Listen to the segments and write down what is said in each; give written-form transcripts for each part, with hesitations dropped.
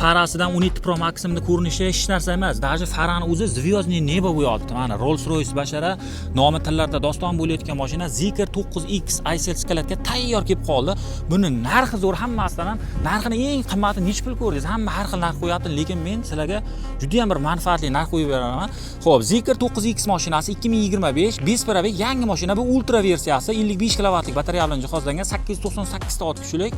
Farasidan 17 Pro Max'imni ko'rinishi hech narsa emas. Даже farani o'zi звездный небо bo'lyapti. Mana, Rolls Royce bashara, nomi tillarda doston bo'layotgan mashina Zeekr 9X iCell складga tayyor kelib qoldi. Buni narxi zo'r hammasidan ham. Narxini eng qimmati nechi pul ko'rdingiz? Hamma har xil narx qo'yapti, lekin men sizlarga juda ham bir manfaatli narx qo'yib beraman. Xo'p, Zeekr 9X mashinasi 2025, без пробег, yangi mashina. Bu ultra versiyasi, 55 kilovatlik batareya bilan jihozlangan, 898 ta ot kuchlik,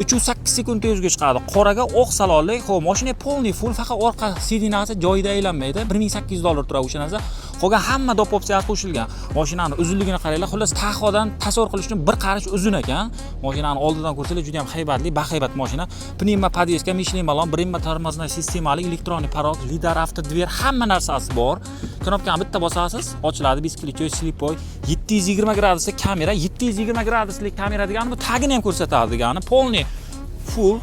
308 sekund tezga chiqadi. Qoraga oq salonlik. Xo'p, mashina полный full, faqat orqa сиденья si joyida aylanmaydi. 1800 dollar turadi o'sha narsa. Qolgan hamma доп opsiyasi qo'shilgan. Mashinani uzunligini qaranglar. Xullas, Tahodan tasavvur qilish uchun bir qarich uzun ekan. Mashinani oldidan ko'rsanglar, juda ham haybatli, bahaybat mashina. Пневмо подвеска, Michelin balon, Brembo тормозной sistemali, электронный порог, лидар, автодверь, hamma narsasi bor. Knopkani bitta bosasiz, ochiladi, бесключевой, слепой, 720 gradusli kamera, 720 gradusli kamera degani bu tagini ham ko'rsatadi degani. Полный full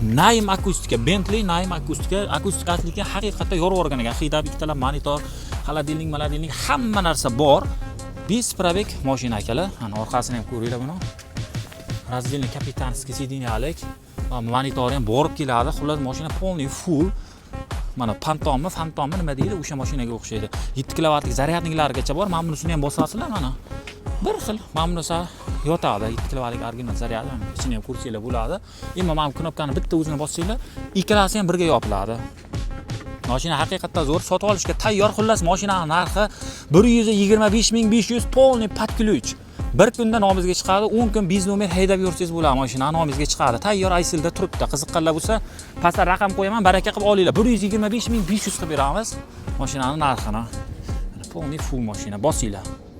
Naim akustika, Bentley Naim akustika, akustikasi lekin haqiqatda yorib yuborgan ekan. Hiydab ikkitalab monitor, холодильник, молодильник, hamma narsa bor. Без пробег mashina, akalar. Mana, orqasini ham ko'ringlar buni. Раздельный капитанский сиденья lik, monitori ham borib keladi. Xullas, mashina полный full. Mana, Pantommi, Fantommi, nima deydi, o'sha mashinaga o'xshaydi. 7 kilovatlik зарядник largacha bor. Mana bunisini ham bosasizlar, mana. Bir xil mana bunisi yotadi. 7 kilovatlik original zaryadi, mana ichini ham ko'rsanglar bo'ladi. Endi mana bu knopkani bitta o'zini bossanglar, ikkalasi ham birga yopiladi. Mashina haqiqatda zo'r, sotib olishga tayyor. Xullas, mashinani narxi 125 500, полный под ключ. Bir kunda nomingizga chiqadi, 10 kun без номер haydab yursangiz bo'ladi, mashina nomingizga chiqadi. Tayyor Ayselda turibdi. Qiziqqanlar bo'lsa, pastda raqam qo'yaman, baraka qilib olinglar. 125 500 qilib beramiz mashinani narxini. Полный full mashina, bosinglar.